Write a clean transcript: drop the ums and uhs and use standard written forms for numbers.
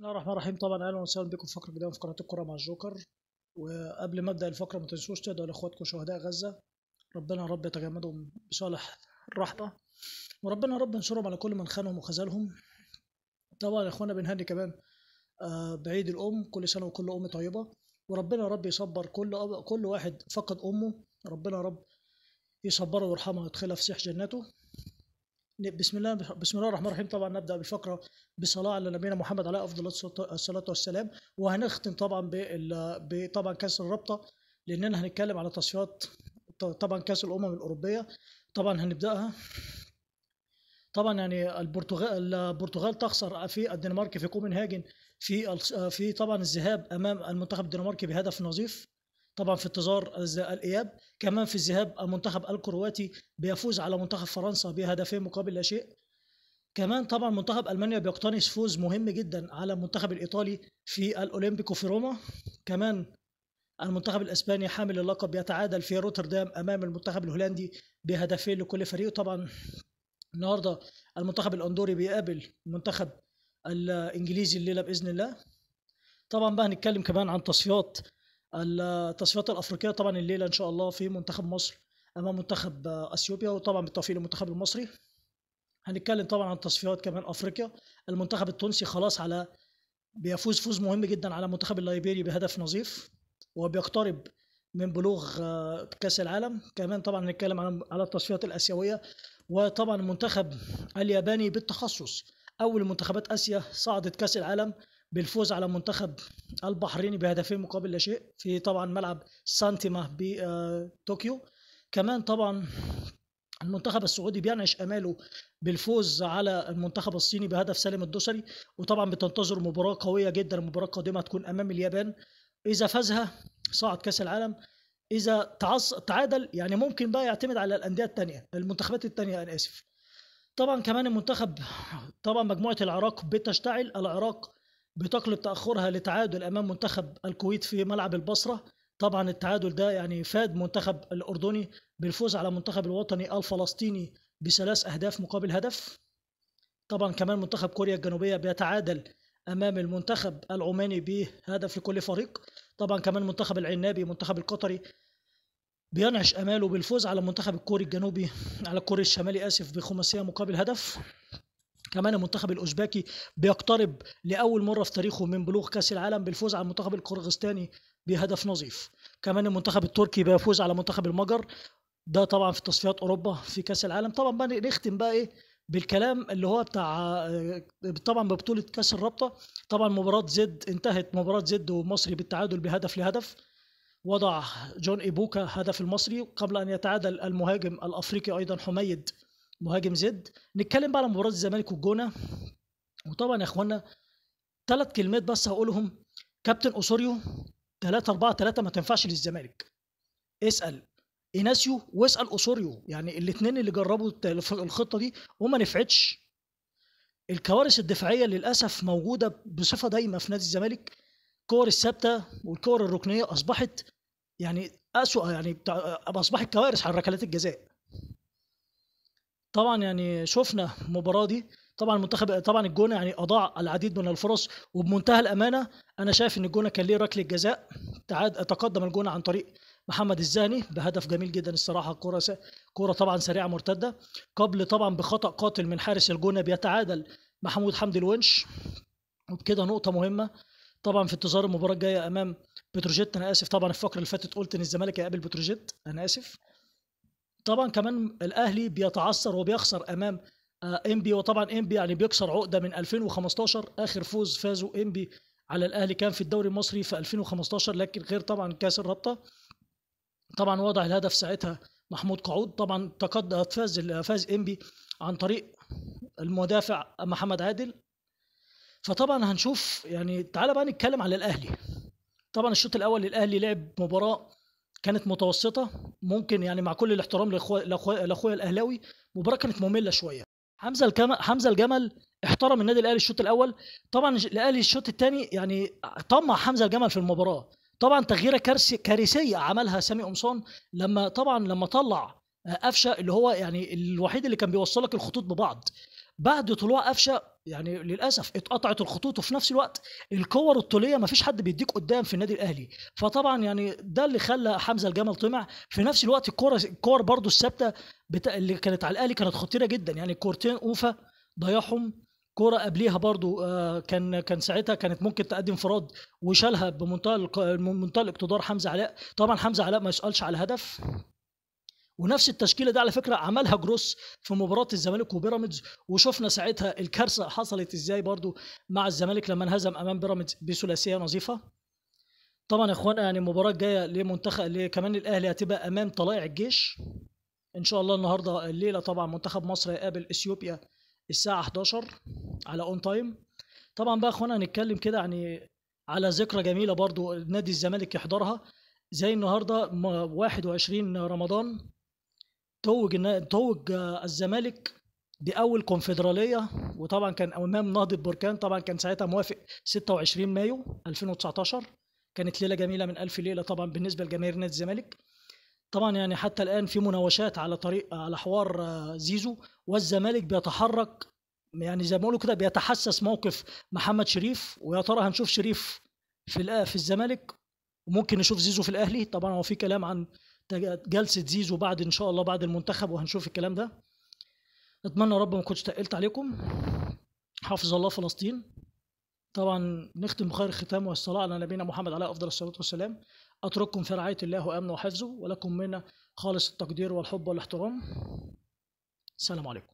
الله الرحمن الرحيم. طبعا اهلا وسهلا بكم في فقره جديدة في قناة الكره مع الجوكر. وقبل ما ابدا الفقرة ما تنسوش تدعوا لاخواتكم شهداء غزة، ربنا يا رب يتجمدهم بصالح الرحمة، وربنا يا رب ينصرهم على كل من خانهم وخذلهم. طبعا يا اخوانا بنهني كمان بعيد الام، كل سنة وكل ام طيبة، وربنا يا رب يصبر كل واحد فقد امه، ربنا يا رب يصبره ويرحمه ويدخلها في سيح جنته. بسم الله الرحمن الرحيم. طبعا نبدا بالفقره بصلاة على نبينا محمد عليه افضل الصلاة والسلام، وهنختم طبعا طبعا كاس الرابطة، لاننا هنتكلم على تصفيات طبعا كاس الامم الاوروبية. طبعا هنبداها طبعا يعني البرتغال تخسر في الدنمارك في كوبنهاجن في طبعا الذهاب امام المنتخب الدنماركي بهدف نظيف، طبعا في انتظار الاياب. كمان في الذهاب المنتخب الكرواتي بيفوز على منتخب فرنسا بهدفين مقابل لا شيء. كمان طبعا منتخب المانيا بيقتنص فوز مهم جدا على المنتخب الايطالي في الاولمبيكو في روما. كمان المنتخب الاسباني حامل اللقب بيتعادل في روتردام امام المنتخب الهولندي بهدفين لكل فريق. طبعا النهارده المنتخب الاندوري بيقابل المنتخب الانجليزي الليلة باذن الله. طبعا بقى هنتكلم كمان عن التصفيات الافريقية. طبعا الليلة ان شاء الله في منتخب مصر امام منتخب اثيوبيا، وطبعا بالتوفيق للمنتخب المصري. هنتكلم طبعا عن تصفيات كمان افريقيا. المنتخب التونسي خلاص على بيفوز فوز مهم جدا على المنتخب الليبيري بهدف نظيف، وبيقترب من بلوغ كاس العالم. كمان طبعا هنتكلم على التصفيات الاسيوية، وطبعا المنتخب الياباني بالتخصص اول منتخبات اسيا صعدت كاس العالم بالفوز على منتخب البحريني بهدفين مقابل لا شيء في طبعا ملعب سانتيما بطوكيو. كمان طبعا المنتخب السعودي بينعش اماله بالفوز على المنتخب الصيني بهدف سالم الدوسري، وطبعا بتنتظر مباراة قوية جدا. المباراة القادمة هتكون امام اليابان، اذا فازها صعد كاس العالم، اذا تعادل يعني ممكن بقى يعتمد على الاندية الثانية المنتخبات الثانية، انا اسف. طبعا كمان المنتخب طبعا مجموعة العراق بتشتعل، العراق بتقلب تأخرها لتعادل أمام منتخب الكويت في ملعب البصرة. طبعا التعادل ده يعني فاد منتخب الأردني بالفوز على منتخب الوطني الفلسطيني ب3 أهداف مقابل هدف. طبعا كمان منتخب كوريا الجنوبية بيتعادل أمام المنتخب العماني بهدف لكل فريق. طبعا كمان منتخب العنابي منتخب القطري بينعش أماله بالفوز على منتخب الكوري الجنوبي على الكوري الشمالي آسف بخماسية مقابل هدف. كمان المنتخب الأوزبكي بيقترب لأول مرة في تاريخه من بلوغ كأس العالم بالفوز على المنتخب القرغستاني بهدف نظيف. كمان المنتخب التركي بيفوز على منتخب المجر، ده طبعا في تصفيات أوروبا في كأس العالم. طبعا بقى نختم بقى إيه بالكلام اللي هو بتاع طبعا ببطولة كأس الرابطة. طبعا مباراة زد انتهت، مباراة زد ومصري بالتعادل بهدف لهدف. وضع جون إيبوكا هدف المصري قبل أن يتعادل المهاجم الأفريقي أيضا حميد مهاجم زد. نتكلم بقى على مباراة الزمالك والجونة. وطبعا يا اخوانا 3 كلمات بس هقولهم. كابتن اوسوريو 3-4-3 ما تنفعش للزمالك. اسأل ايناسيو واسأل اوسوريو، يعني الاثنين اللي جربوا الخطة دي وما نفعتش. الكوارث الدفاعية للأسف موجودة بصفة دايمة في نادي الزمالك. الكور الثابتة والكور الركنية أصبحت يعني أسوأ، يعني أصبحت كوارث على ركلات الجزاء. طبعا يعني شفنا المباراة دي. طبعا المنتخب طبعا الجونه يعني اضاع العديد من الفرص، وبمنتهى الامانة انا شايف ان الجونه كان ليه ركلة جزاء. تقدم الجونه عن طريق محمد الزاني بهدف جميل جدا الصراحة، كورة طبعا سريعة مرتدة، قبل طبعا بخطا قاتل من حارس الجونه بيتعادل محمود حمدي الونش، وبكده نقطة مهمة طبعا في انتظار المباراة الجاية امام بتروجيت. انا اسف طبعا الفقرة اللي فاتت قلت ان الزمالك هيقابل بتروجيت، انا اسف. طبعا كمان الاهلي بيتعثر وبيخسر امام انبي، وطبعا انبي يعني بيكسر عقده من 2015، اخر فوز فازوا انبي على الاهلي كان في الدوري المصري في 2015، لكن غير طبعا كاس الرابطة. طبعا وضع الهدف ساعتها محمود قعود. طبعا تقدم فاز انبي عن طريق المدافع محمد عادل. فطبعا هنشوف يعني تعالى بقى نتكلم على الاهلي. طبعا الشوط الاول الاهلي لعب مباراة كانت متوسطه، ممكن يعني مع كل الاحترام لاخويا الاهلاوي مباراة كانت مملة شوية. حمزة الجمل احترم النادي الاهلي الشوط الاول. طبعا الاهلي الشوط الثاني يعني طمع حمزة الجمل في المباراة. طبعا تغييره كارثية عملها سامي قمصان لما طلع قفشه اللي هو يعني الوحيد اللي كان بيوصلك الخطوط ببعض. بعد طلوع قفشه يعني للاسف اتقطعت الخطوط، وفي نفس الوقت الكور الطوليه ما فيش حد بيديك قدام في النادي الاهلي، فطبعا يعني ده اللي خلى حمزة الجمل طمع. في نفس الوقت الكور برضو الثابتة اللي كانت على الاهلي كانت خطيرة جدا، يعني كورتين اوفا ضيعهم، كورة قبليها برضو كان ساعتها كانت ممكن تقدم انفراد وشالها بمنتهى الاقتدار حمزة علاء. طبعا حمزة علاء ما يسالش على هدف. ونفس التشكيلة دي على فكرة عملها جروس في مباراة الزمالك وبيراميدز، وشفنا ساعتها الكارثة حصلت ازاي برضو مع الزمالك لما انهزم امام بيراميدز بثلاثيه نظيفة. طبعا يا اخوان يعني المباراة الجاية لمنتخب كمان الاهلي هتبقى امام طلائع الجيش ان شاء الله النهارده الليلة. طبعا منتخب مصر هيقابل اثيوبيا الساعة 11 على ON Time. طبعا بقى يا اخوانا هنتكلم كده يعني على ذكرى جميلة برضو نادي الزمالك يحضرها زي النهارده 21 رمضان، توج الزمالك باول كونفدراليه، وطبعا كان امام نهضة بركان، طبعا كان ساعتها موافق 26 مايو 2019. كانت ليلة جميلة من الف ليلة طبعا بالنسبة لجماهير نادي الزمالك. طبعا يعني حتى الان في مناوشات على طريق على حوار زيزو، والزمالك بيتحرك يعني زي ما بيقولوا كده بيتحسس موقف محمد شريف، ويا ترى هنشوف شريف في الزمالك وممكن نشوف زيزو في الاهلي. طبعا هو في كلام عن جلسه زيزو بعد ان شاء الله بعد المنتخب، وهنشوف الكلام ده. اتمنى يا رب ما كنتش تقلت عليكم. حافظ الله فلسطين. طبعا نختم بخير الختام والصلاة على نبينا محمد عليه افضل الصلاة والسلام. اترككم في رعاية الله وامنه وحفظه، ولكم منا خالص التقدير والحب والاحترام. السلام عليكم.